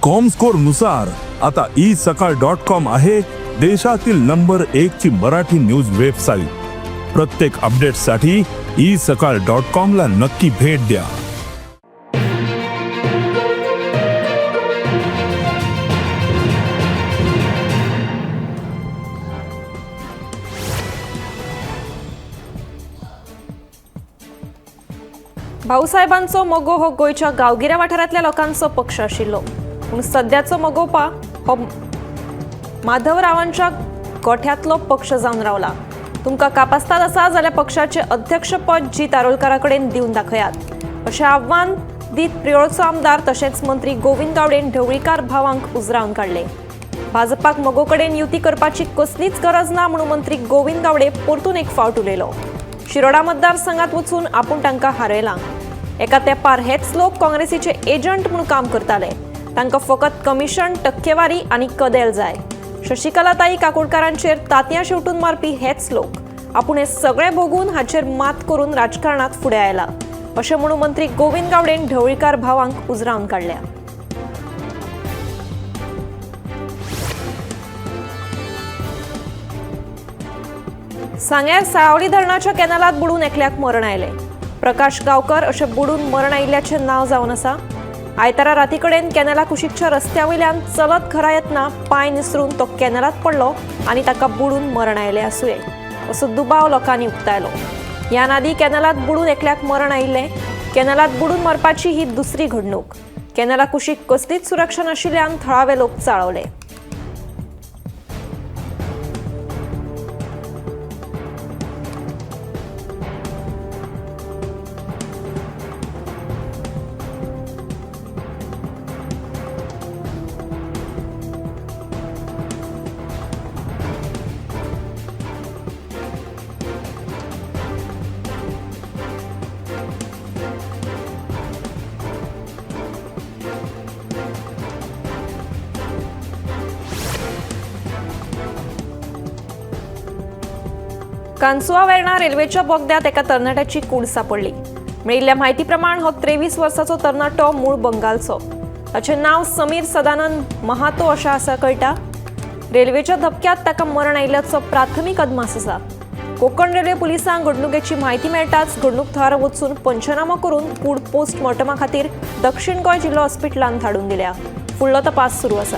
Comscore नुसार आता E सकाळ डॉट कॉम आहे देशातील नंबर एक ची मराठी न्यूज वेबसाईट. प्रत्येक अपडेटसाठी ई सकाळ डॉट कॉम ला नक्की भेट द्या. भाऊसाहेबांचो मगो हो गोंयच्या गांवगिऱ्या वाठारांतल्या लोकांचो पक्ष आशिल्लो, पूण सद्याचो मगोपा हो माधवरावांच्या गोठ्यांतलो पक्ष जावन रावला. तुमकां कापास्ताद आसा जाल्यार पक्षाचे अध्यक्षपद जीत आरोलकारा कडेन दिवन दाखयात अशें आव्हान दीत प्रियोळचो आमदार तशेंच मंत्री गोविंद गावडेन ढवळीकार भावांक उजरावन काडले. भाजपाक मगो कडेन युती करपाची कसलीच गरज ना म्हणून मंत्री गोविंद गावडे परतून एक फावट उलयलो. शिरोडा मतदारसंघात वचून आपूण तांकां हारयलां. एका तेंपार हेच लोक काँग्रेसीचे एजंट म्हणून काम करताले. तांकां फकत कमिशन, टक्केवारी आनी कदेल जाय. शशिकलाताई काकोडकारांचेर तांतयां शेवटून मारपी हेच लोक. आपूण हे सगळे भोगून हाचेर मात करून राजकारणात फुडें आयला अशें म्हणून मंत्री गोविंद गावडेन ढवळीकार भावांक उजरावन काडल्या. सांग्यार साळावली धरणाच्या कॅनलात बुडून एकल्याक मरण आयलें. प्रकाश गांवकर अशें बुडून मरण आयिल्ल्याचें नांव जावन आसा. आयतारा राती कडेन कॅनला कुशीकच्या रस्त्या वयल्यान चलत घरा येतना पांय निसरून तो कॅनलात पडलो आनी ताका बुडून मरण आयलें आसुये असो दुबाव लोकांनी उक्तायलो. ह्या आदीं कॅनलात बुडून एकल्याक मरण आयिल्लें. कॅनलात बुडून मरपाची ही दुसरी घडणूक. कॅनला कुशीक कसलीच सुरक्षा नाशिल्ल्यान थळावे लोक चाळवले. कान्सुआ वेर्णा रेल्वेच्या बोगद्यात एका तरणाट्याची कूड सापडली. मेळिल्ल्या म्हायती प्रमाण हो 23 वर्साचो तरणाटो मूळ बंगालचो. ताचें नांव समीर सदानंद महातो अशें आसा कळटा. रेल्वेच्या धपक्यांत ताका मरण आयिल्ल्याचो प्राथमीक अदमास आसा. कोकण रेल्वे पुलिसांक घडणुकेची म्हायती मेळटाच घडणूक थळार वचून पंचनामो करून कूड पोस्टमॉर्टमा खातीर दक्षिण गोंय जिल्लो हॉस्पिटलांत धाडून दिल्या. फुडलो तपास सुरू आसा.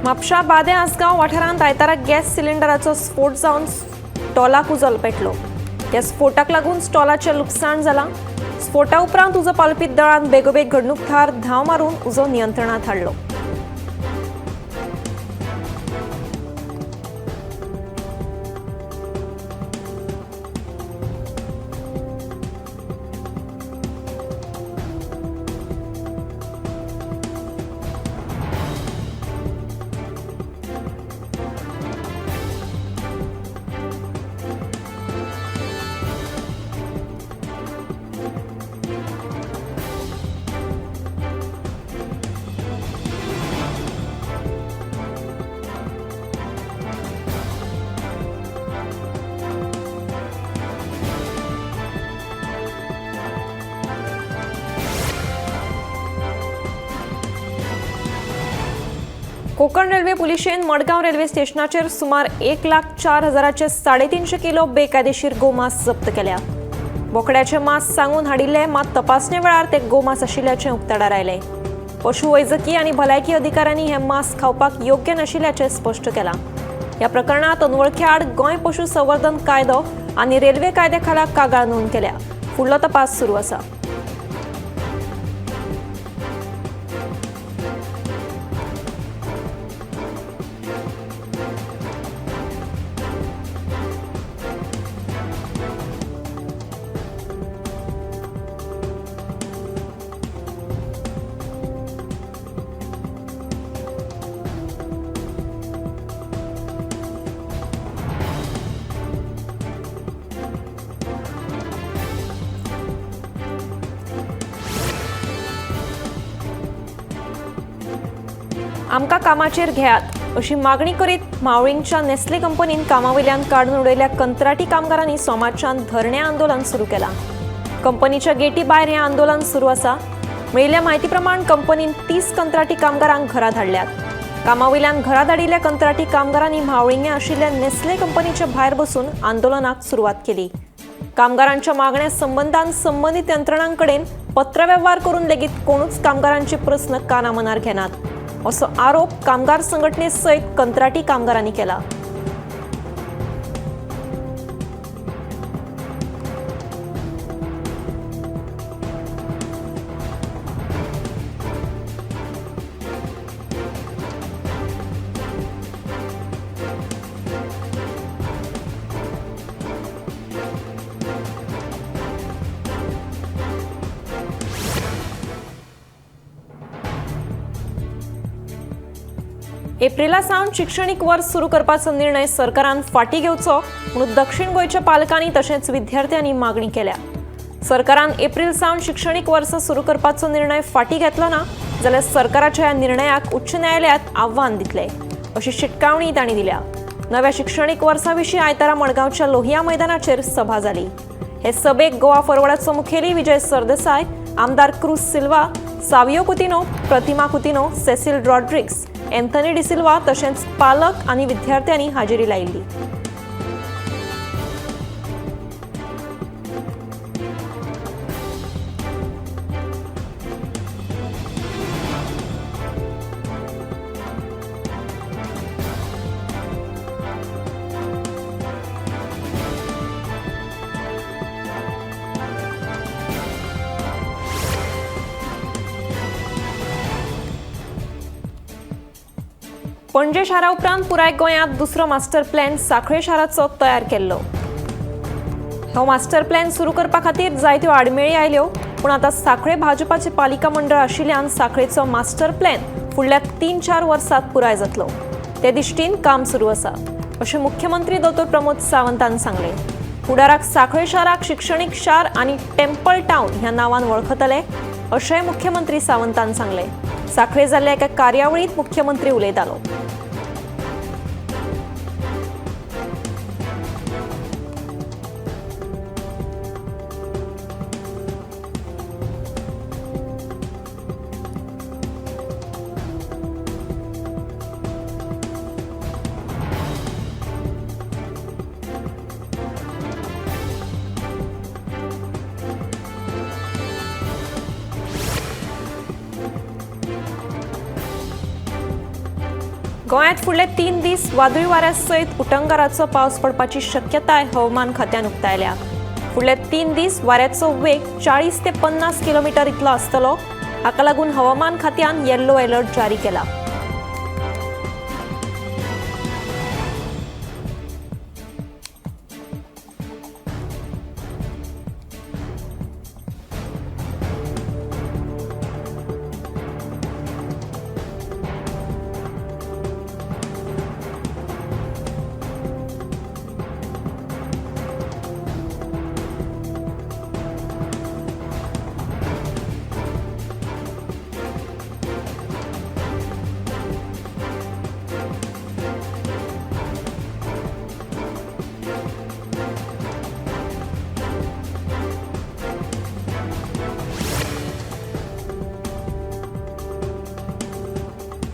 म्हापशा बादें आसगांव वाठारांत आयतारा गॅस सिलिंडराचो स्फोट जावन स्टॉलाक उजो पेटलो. ह्या स्फोटाक लागून स्टॉलाचें लुकसाण जालां. स्फोटा उपरांत उजो पालोवपी दळान बेगोबेग घडणूक थळार धांव मारून उजो नियंत्रणांत हाडलो. कोकण रेल्वे पुलिशेन मडगांव रेल्वे स्टेशनाचेर सुमार 1,04,000 350 किलो बेकायदेशीर गोमांस जप्त केल्या. बोकड्याचे मांस सांगून हाडिल्ले, मात तपासणे वेळार ते गोमांस आशिल्ल्याचें उक्ताडार आयलें. पशुवैजकी आनी भलायकी अधिकाऱ्यांनी हें मांस खावपाक योग्य नाशिल्ल्याचें स्पश्ट केलां. ह्या प्रकरणांत अनवळख्या आड गोंय पशु संवर्धन कायदो आनी रेल्वे कायद्या खाला कागाळ नोंद केल्या. फुडलो तपास सुरू आसा. आमकां कामाचेर घेयात अशी मागणी करीत मावळिंगच्या नेस्ले कंपनीन कामावयल्यान काडून उडयल्ल्या कंत्राटी कामगारांनी सोमारच्यान धरणें आंदोलन सुरू केलां. कंपनीच्या गेटी भायर हें आंदोलन सुरू आसा. मेळिल्ल्या म्हायती प्रमाण कंपनीन 30 कंत्राटी कामगारांक घरा धाडल्यात. कामावयल्यान घरा धाडिल्ल्या कंत्राटी कामगारांनी म्हावळिंगे आशिल्ल्या नेस्ले कंपनीच्या भायर बसून आंदोलनाक सुरवात केली. कामगारांच्या मागण्या संबंदान संबंदीत यंत्रणांकडेन पत्रवेव्हार करून लेगीत कोणूच कामगारांचे प्रस्न कानामनार घेनात असो आरोप कामगार संघटने सयत कंत्राटी कामगारांनी केला. एप्रिला सावन शिक्षणीक वर्स सुरू करपाचो निर्णय सरकारान फाटीं घेवचो म्हणून दक्षिण गोंयच्या पालकांनी तशेंच विद्यार्थ्यांनी मागणी केल्या. सरकारान एप्रिल सावन शिक्षणीक वर्स सुरू करपाचो निर्णय फाटीं घेतलो ना जाल्यार सरकाराच्या ह्या निर्णयाक उच्च न्यायालयांत आव्हान दितले अशी शिटकावणी तांणी दिल्या. नव्या शिक्षणीक वर्सा विशीं आयतारा मडगांवच्या लोहिया मैदानाचेर सभा जाली. हे सभेक गोवा फॉरवर्डाचो मुखेली विजय सरदेसाय, आमदार क्रूज सिल्वा, सावियो कुतिनो, प्रतिमा कुतिनो, सेसिल रॉड्रिग्स, एंथनी डिसिल्वा तशेंच पालक आनी विद्यार्थ्यांनी हाजेरी लायिल्ली. पणजे शारा उपरांत पुराय गोंयांत दुसरो मास्टर प्लॅन सांखळे शाराचो तयार केल्लो. हो मास्टर प्लॅन सुरू करपा खातीर जायत्यो आडमेळी आयल्यो, पूण आतां सांखळे भाजपाचें पालिका मंडळ आशिल्ल्यान सांखळेचो मास्टर प्लॅन फुडल्या 3-4 वर्सांत पुराय जातलो. ते दिश्टीन काम सुरू आसा अशें मुख्यमंत्री दोतोर प्रमोद सावंतान सांगलें. फुडाराक सांखळे शाराक शिक्षणीक शार आनी टेम्पल टावन ह्या नांवान वळखतले अशेंय मुख्यमंत्री सावंतान सांगलें. सांखळे जाल्ल्या एका कार्यावळींत मुख्यमंत्री उलयतालो. गोंयांत फुडले 3 दीस वादळी वाऱ्या सयत उटंगाराचो पावस पडपाची शक्यताय हवामान खात्यान उक्तायल्या. फुडले 3 दीस वाऱ्याचो वेग 40 ते 50 किलोमिटर इतलो आसतलो. हाका लागून हवामान खात्यान येल्लो अलर्ट जारी केला.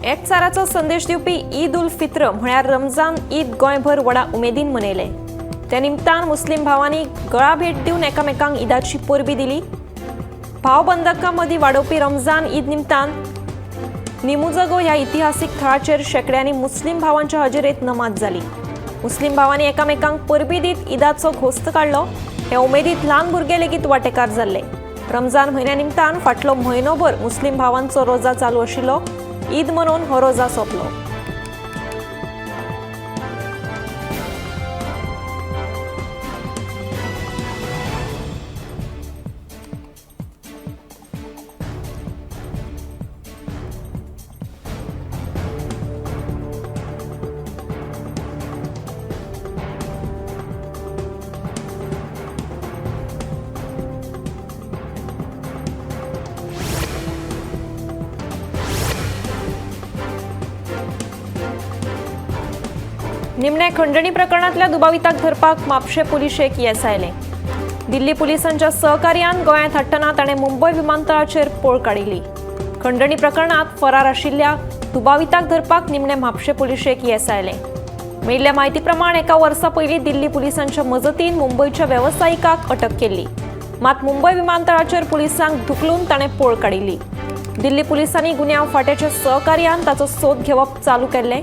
एकचाराचो संदेश दिवपी ईद उल फित्र म्हळ्यार रमजान ईद गोंयभर व्हडा उमेदीन मनयले. त्या निमतान मुस्लिम भावांनी गळा भेट दिवन एकामेकांक ईदाची परबी दिली. भावबंधकां मदीं वाडोवपी रमजान ईद निमतान निमुजगो ह्या इतिहासीक थळाचेर शेंकड्यांनी मुस्लिम भावांच्या हजेरेंत नमाज जाली. मुस्लिम भावांनी एकामेकांक परबी दीत ईदाचो घोस्त काडलो. हे उमेदीत ल्हान भुरगे लेगीत वांटेकार जाल्ले. रमजान म्हयन्या निमतान फाटलो म्हयनोभर मुस्लिम भावांचो रोजा चालू आशिल्लो. ईद मनोवन हो रोजा सोंपलो. निमणे खंडणी प्रकरणांतल्या दुबाविताक धरपाक म्हापशें पुलिशेक येस आयलें। दिल्ली पुलिसांच्या सहकार्यान गोंयांत हाडटना ताणें मुंबय विमानतळाचेर पळ काडिल्ली। खंडणी प्रकरणांत फरार आशिल्ल्या दुबाविताक धरपाक निमणे म्हापशें पुलिशेक येस आयलें। मेळिल्ल्या म्हायती प्रमाण एका वर्सा पयलीं दिल्ली पुलिसांच्या मजतीन मुंबयच्या वेवसायिकाक अटक केल्ली। मात मुंबय विमानतळाचेर पुलिसांक धुकलून ताणें पळ काडिल्ली। दिल्ली पुलिसांनी गुन्यांव फांट्याच्या सहकार्यान ताचो सोद घेवप चालू केल्लें।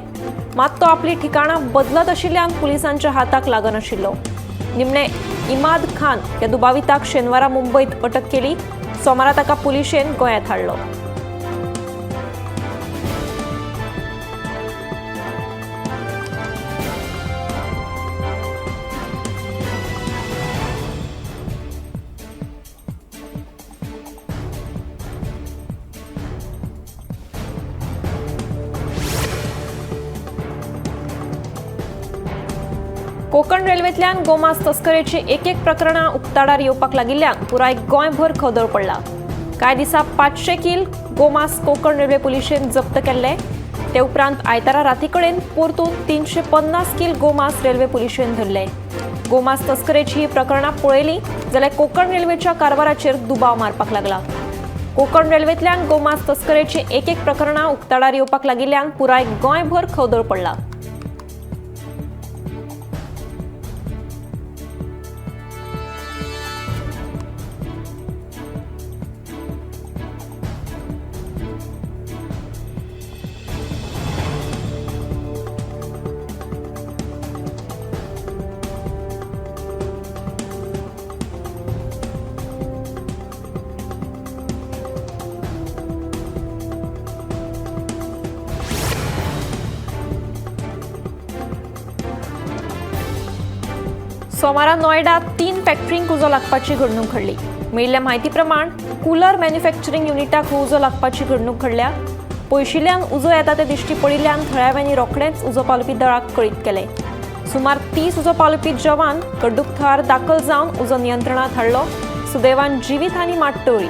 मात तो आपली ठिकाणां बदलत आशिल्ल्यान पुलिसांच्या हाताक लागनाशिल्लो। निमणे इमाद खान ह्या दुबाविताक शेनवारा मुंबयत अटक केली। सोमारा ताका पुलिशेन गोंयांत हाडलो। कोकण रेल्वेंतल्यान गोमांस तस्करेची एक एक प्रकरणां उक्ताडार येवपाक लागिल्ल्यान पुराय गोंयभर खवदळ पडला। कांय दिसा 500 कील गोमांस कोकण रेल्वे पुलिशेन जप्त केल्ले। ते उपरांत आयतारा राती कडेन परतून 350 कील गोमांस रेल्वे पुलिशेन धरले। गोमांस तस्करेची ही प्रकरणां पळयली जाल्यार कोकण रेल्वेच्या कारभाराचेर दुबाव मारपाक लागला। कोकण रेल्वेंतल्यान गोमांस तस्करेची एक एक प्रकरणां उक्ताडार येवपाक लागिल्ल्यान पुराय गोंयभर खवदळ पडला। सोमारा नोएडा 3 फॅक्टरींक उजो लागपाची घडणूक घडली। मेळिल्ल्या म्हायती प्रमाण कूलर मॅन्युफॅक्चरींग युनिटाक उजो लागपाची घडणूक घडल्या। पयशिल्ल्यान उजो येता ते दिश्टी पडिल्ल्यान थळाव्यांनी रोखडेंच उजो पालोवपी दळाक कळीत केलें। सुमार 30 उजो पालोवपी जवान घडणूक थळार दाखल जावन उजो नियंत्रणांत हाडलो। सुदैवान जिवीत हानी मात टळ्ळी।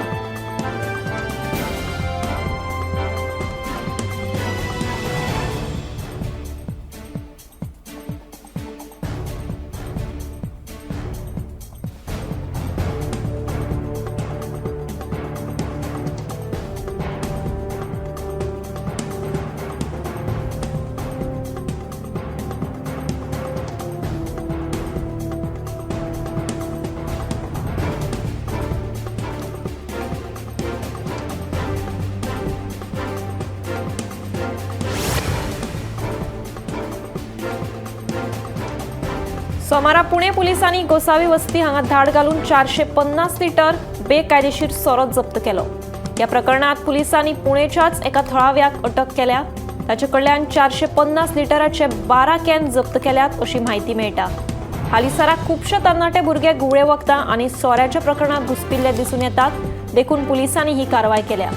सोमारा पुणे पुलिसांनी गोसावी वस्ती हांगा धाड घालून 450 लिटर बेकायदेशीर सोरो जप्त केलो। ह्या प्रकरणात पुलिसांनी पुणेच्याच एका थळाव्याक अटक केल्या। ताचे कडल्यान 450 लिटराचे 12 can जप्त केल्यात अशी म्हायती मेळटा। हालींसराक खुबशे तरणाटे भुरगे घुंवळे वखदां आनी सोऱ्याच्या प्रकरणात घुसपिल्ले दिसून येतात, देखून पुलिसांनी ही कारवाय केल्या।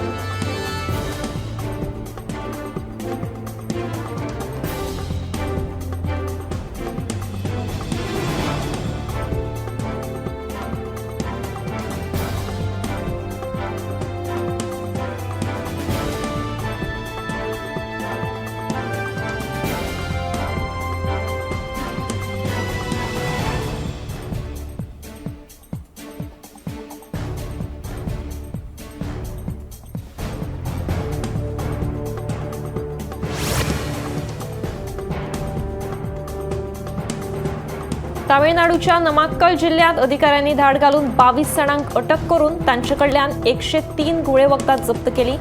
तामिळनाडूच्या नमाक्कल जिल्ह्यात अधिकाऱ्यांनी धाड घालून 22 जाणांक अटक करून तांचे कडल्यान 103 घुंवळे वखदां जप्त केली।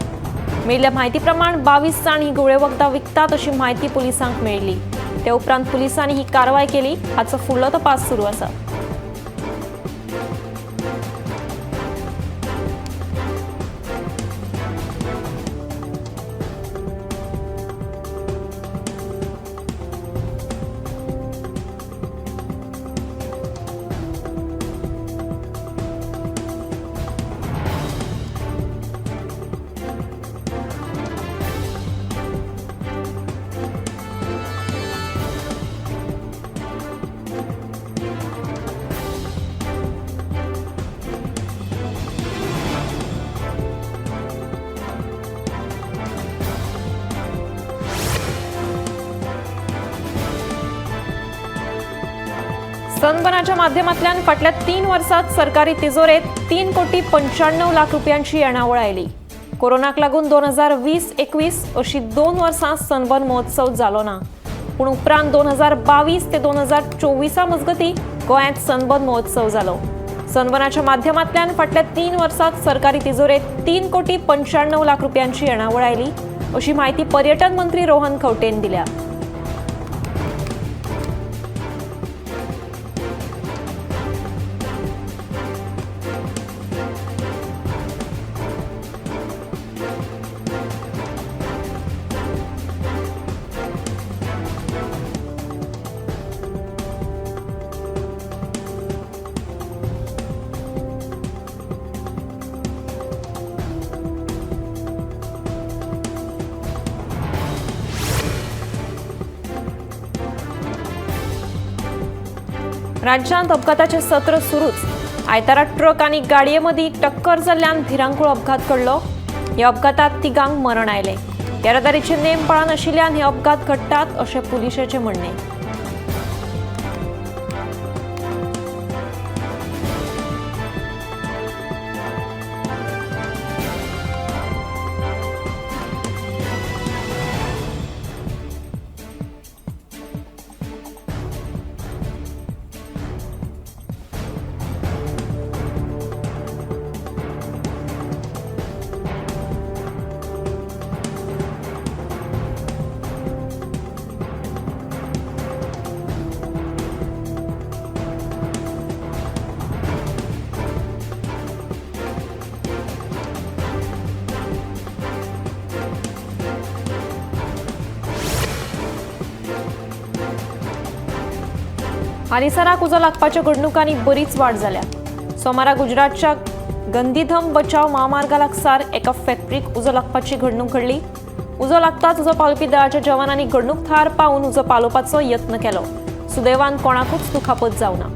मेळिल्ल्या म्हायती प्रमाण 22 जाण ही घुंवळे वखदां विकतात अशी म्हायती पुलिसांक मेळिल्ली। ते उपरांत पुलिसांनी ही कारवाय केली। हाचो फुडलो तपास सुरू आसा। सनबर्नाच्या माध्यमांतल्यान फाटल्या 3 वर्सात सरकारी तिजोरेत 3,95 कोटी रुपयांची येणावळ आयली. कोरोनाक लागून 2020-21 अशी 2 वर्सां सनबर्न महोत्सव जालो ना, पूण उपरांत 2022 ते 2024 मजगती गोंयांत सनबर्न महोत्सव जालो. सनबर्नाच्या माध्यमांतल्यान फाटल्या 3 वर्सात सरकारी तिजोरेत 3,95 कोटी रुपयांची येणावळ आयली अशी माहिती पर्यटन मंत्री रोहन खंवटेन दिल्या. राज्यांत अपघाताचे सत्र सुरूच. आयतारा ट्रक आनी गाडये मदीं टक्कर जाल्ल्यान भिरांकूळ अपघात घडलो. ह्या अपघातात तिगांक मरण आयलें. येरादारीचे नेम पाळनाशिल्ल्यान हे अपघात घडटात अशें पुलिशेचें म्हणणें. हालींसराक उजो लागपाच्या घडणुकांनी बरीच वाड जाल्या. सोमारा गुजरातच्या गंधीधम बचाव म्हामार्गा लागसार एका फॅक्टरीक उजो लागपाची घडणूक घडली. उजो लागताच उजो पालोवपी दळाच्या जवानांनी घडणूक थार पावून उजो पालोवपाचो यत्न केलो. सुदैवान कोणाकूच दुखापत जावना.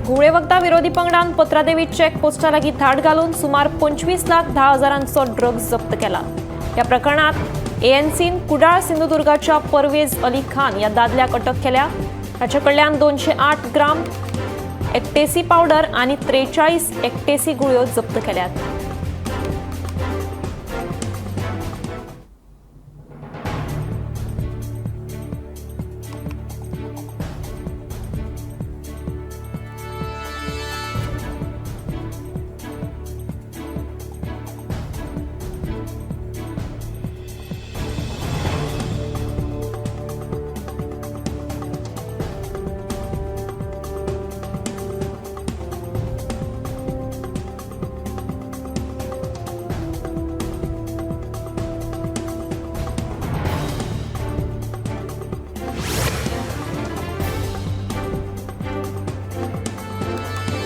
घुंवळे वखदां विरोधी पंगडान पत्रादेवी चेक पोस्टा लागीं धाड घालून सुमार 25,10,000 ड्रग्ज जप्त केला. ह्या प्रकरणात एएनसीन कुडाळ सिंधुदुर्गाच्या परवेज अली खान ह्या दादल्याक अटक केल्या. ताचे कडल्यान 208 ग्राम एक्टेसी पावडर आनी 43 एक्टेसी गुळयो जप्त केल्यात.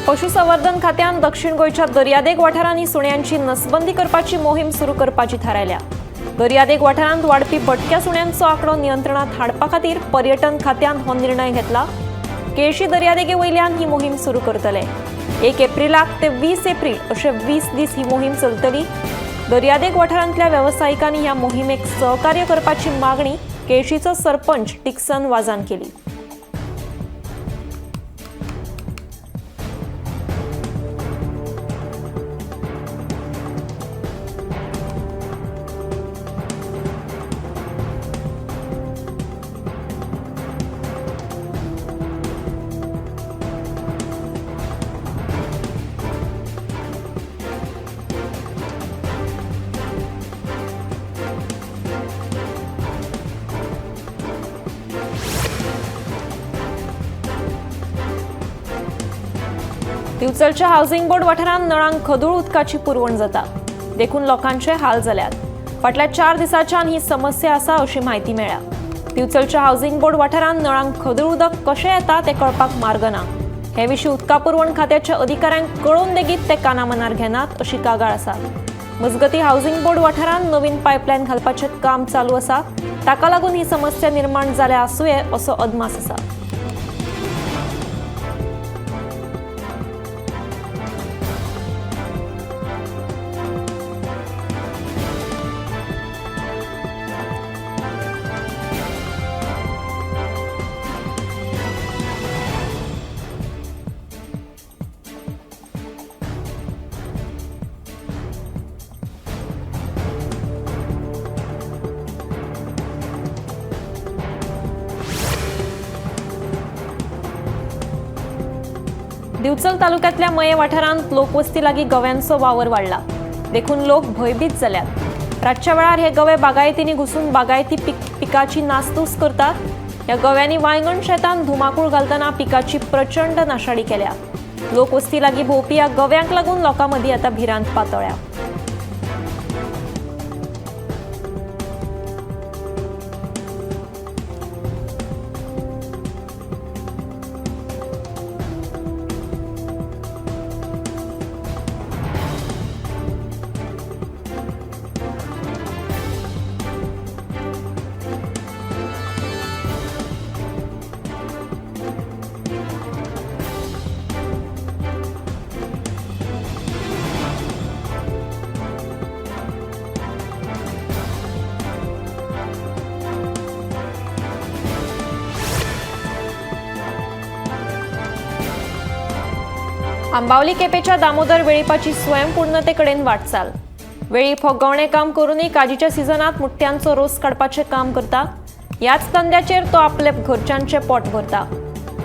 पशुसंवर्धन खात्यान दक्षिण गोंयच्या दर्यादेग वाठारांनी सुण्यांची नसबंदी करपाची मोहीम सुरू करपाची थारायल्या. दर्यादेग वाठारांत वाडपी भटक्या सुण्यांचो आंकडो नियंत्रणात हाडपा खातीर पर्यटन खात्यान हो निर्णय घेतला. केळशी दर्यादेगे वयल्यान ही मोहीम सुरू करतले. 1 एप्रिलाक ते 20 एप्रिल अशे 20 दीस ही मोहीम चलतली. दर्यादेग वाठारांतल्या वेवसायिकांनी ह्या मोहिमेक सहकार्य करपाची मागणी केळशीचो सरपंच डिक्सन वाजान केली. दिवचलच्या हावसिंग बोर्ड वाठारांत नळांक खदूळ उदकाची पुरवण जाता, देखून लोकांचे हाल जाल्यात। फाटल्या 4 दिसांच्यान ही समस्या आसा अशी म्हायती मेळ्ळ्या। दिवचलच्या हावसिंग बोर्ड वाठारांत नळांक खदूळ उदक कशें येता तें कळपाक मार्ग ना। हे विशीं उदका पुरवण खात्याच्या अधिकाऱ्यांक कळोवन लेगीत ते कानामनार घेनात अशी कागाळ आसा। मजगतीं हावसिंग बोर्ड वाठारांत नवीन पायपलायन घालपाचें काम चालू आसा, ताका लागून ही समस्या निर्माण जाल्या आसुये असो अदमास आसा। दिवचल तालुक्यातल्या मये वाठारांत लोकवस्ती लागीं गव्यांचो वावर वाडला, देखून लोक भंयभीत जाल्यात। रातच्या वेळार हे गवे बागायतींनी घुसून बागायती पिकाची नासधूस करतात। ह्या गव्यांनी वांयगण शेतांत धुमाकूळ घालतना पिकाची प्रचंड नाशाडी केल्या। लोकवस्ती लागीं भोंवपी ह्या गव्यांक लागून लोकां मदीं आतां भिरांत पातळ्या। आंबावली केपेच्या दामोदर वेळीपाची स्वयंपूर्णतेकडेन वाटचाल। वेळीप हो गवणे काम करूनय काजीच्या सिजनात मुठ्यांचो रोस काडपाचें काम करता। ह्याच धंद्याचेर तो आपले घरच्यांचें पोट भरता।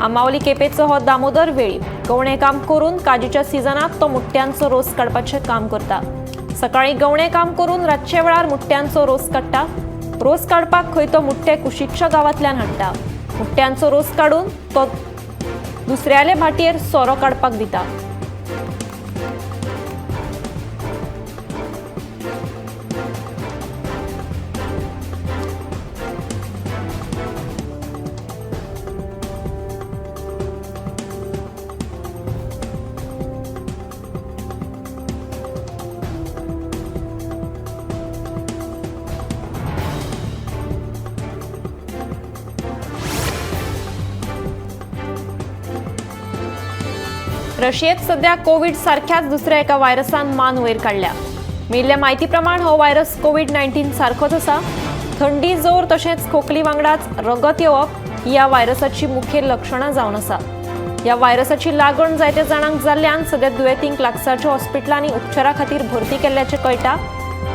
आंबावली केपेचो हो दामोदर वेळीप गवणे काम करून काजीच्या सिजनात तो मुठ्यांचो रोस काडपाचें काम करता। सकाळीं गवणे काम करून रातच्या वेळार मुठ्यांचो रोस काडटा। रोस काडपाक खंय तो मुठ्ठे कुशीकच्या गांवांतल्यान हाडटा। मुठ्यांचो रोस काडून तो दुसऱ्याले भाटयेर सोरो काडपाक दिता। रशियेत सध्या कोविड सारख्याच दुसऱ्या एका व्हायरसान मान वयर काडल्या। मेळिल्ल्या म्हायती प्रमाण हो व्हायरस कोविड-19 सारकोच आसा। थंडी, जोर तशेंच खोकली वांगडाच रगत येवप ही ह्या व्हायरसाची मुखेल लक्षणां जावन आसा। ह्या व्हायरसाची लागण जायत्या जाणांक जाल्ल्यान सध्या दुयेंतींक लागसारच्या हॉस्पिटलांनी उपचारा खातीर भरती केल्ल्याचें कळटा।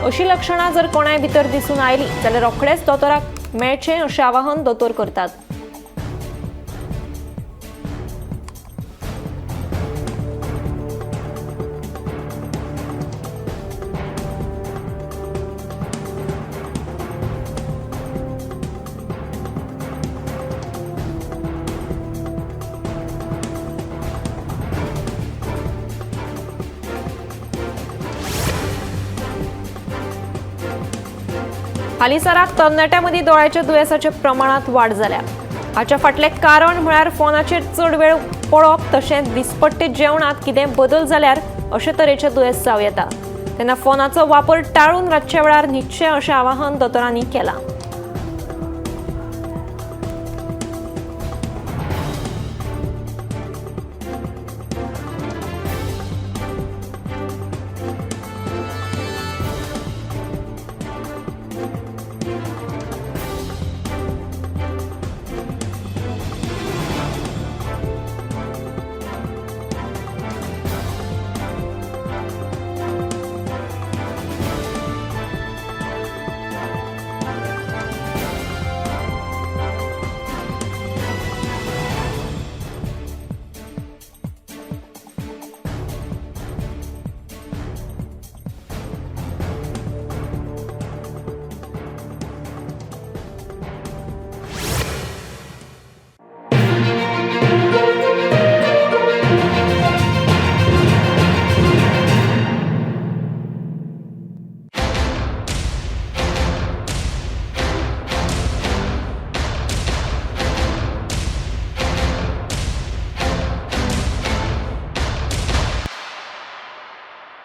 अशी लक्षणां जर कोणाय भितर दिसून आयली जाल्यार रोखडेच दोतोराक मेळचें अशें आवाहन दोतोर करतात। हालींसराक तरणाट्यां मदीं दोळ्याच्या दुयेंसाच्या प्रमाणांत वाड जाल्या। हाच्या फाटलें कारण म्हळ्यार फोनाचेर चड वेळ पळोवप तशेंच दिसपट्टे जेवणांत कितें बदल जाल्यार अशे तरेचें दुयेंस जावं येता। तेन्ना फोनाचो वापर टाळून रातच्या वेळार न्हिदचें अशें आवाहन दोतोरांनी केलां।